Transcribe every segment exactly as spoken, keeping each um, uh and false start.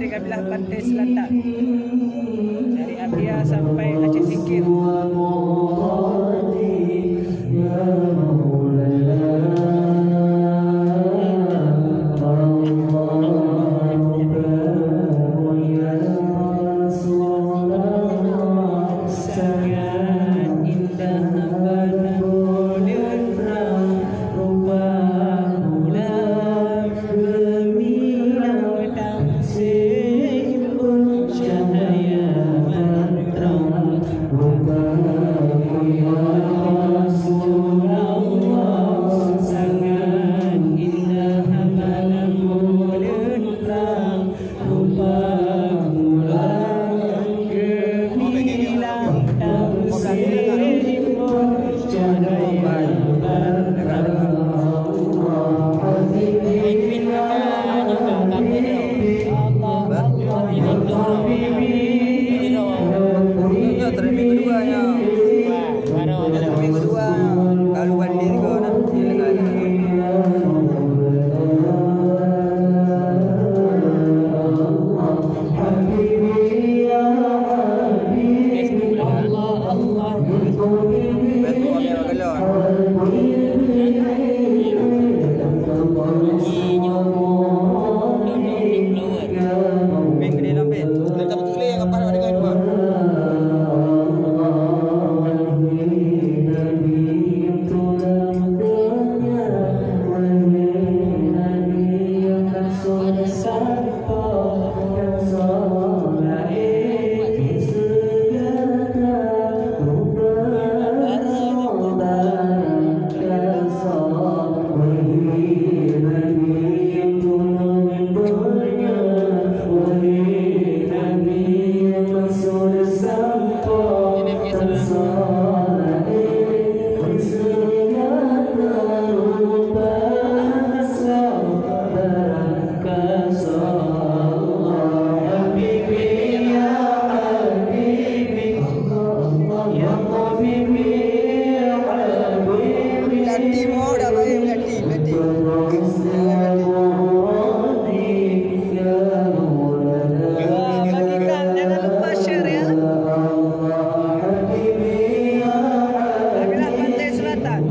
Dari kabilah Pantai Selatan, dari Abia sampai Aceh Singkil. Sangat indah pandang buleuen rang, rupa bulan geumilang, seuimbôn cahya ban trang. Rupa ya Rasulullah, sangat indah pandang buleuen rang. Minggu dua, kalau banding kau nak. Belati mo dah baik, belati, belati. Bagikan, jangan lupa share ya. Kabilah Pantai Selatan.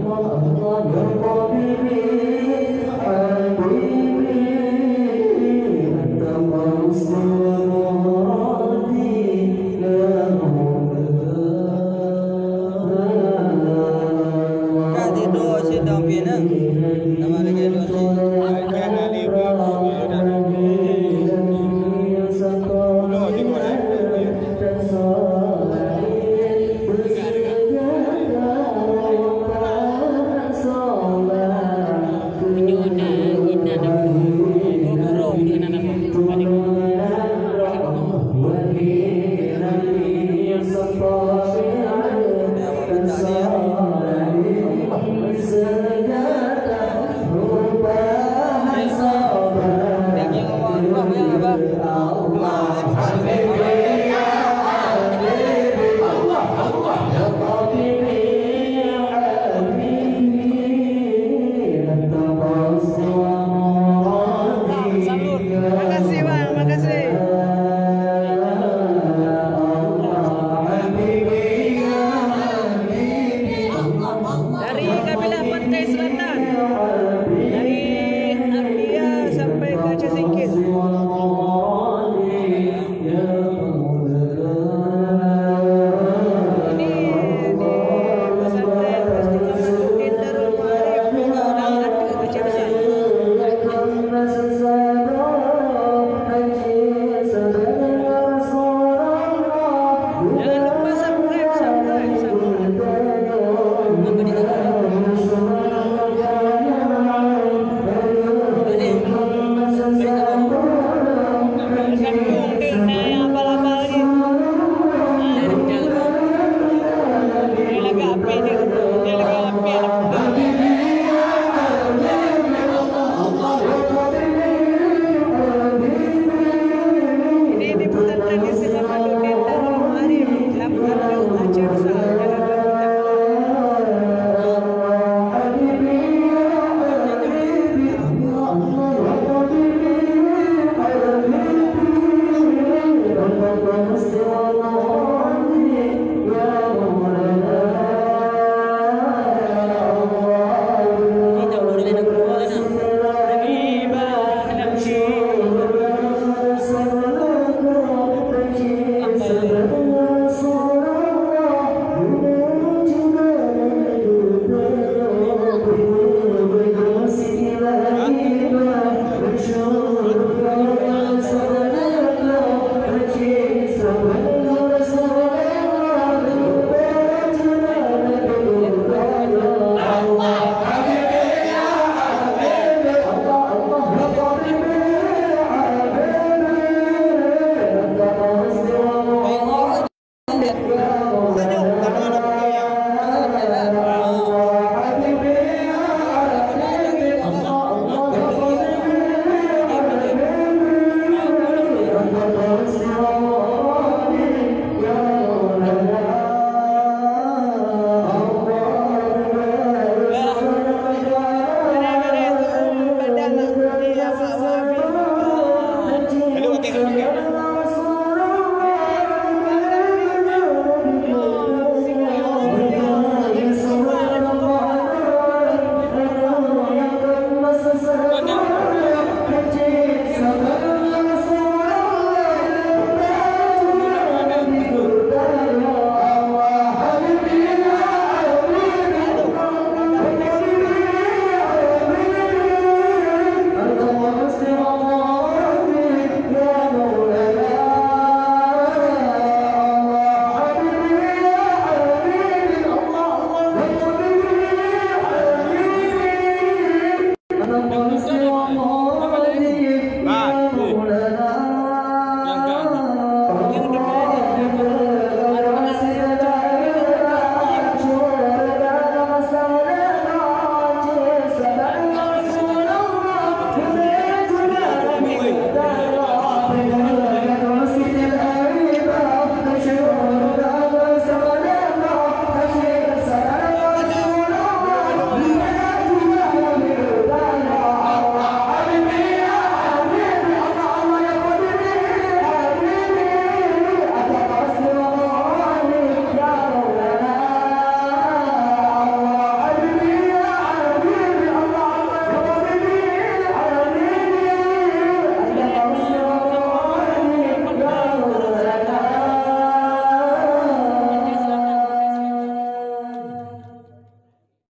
Ka tidur sidang pih na. Nama lagi dua si? Makasih, Bang. Makasih. Dari kabilah Pantai Selatan, dari Abia sampai ke Aceh Singkil. Ini di pesantren Istiqamahuddin Darul Ma'arif, Padang Ateueh, Aceh Besar. Jangan lupa subscribe, subscribe, subscribe. Ini di pesantren Istiqamahuddin Darul Ma'arif, Lam Kandung, Aceh Besar.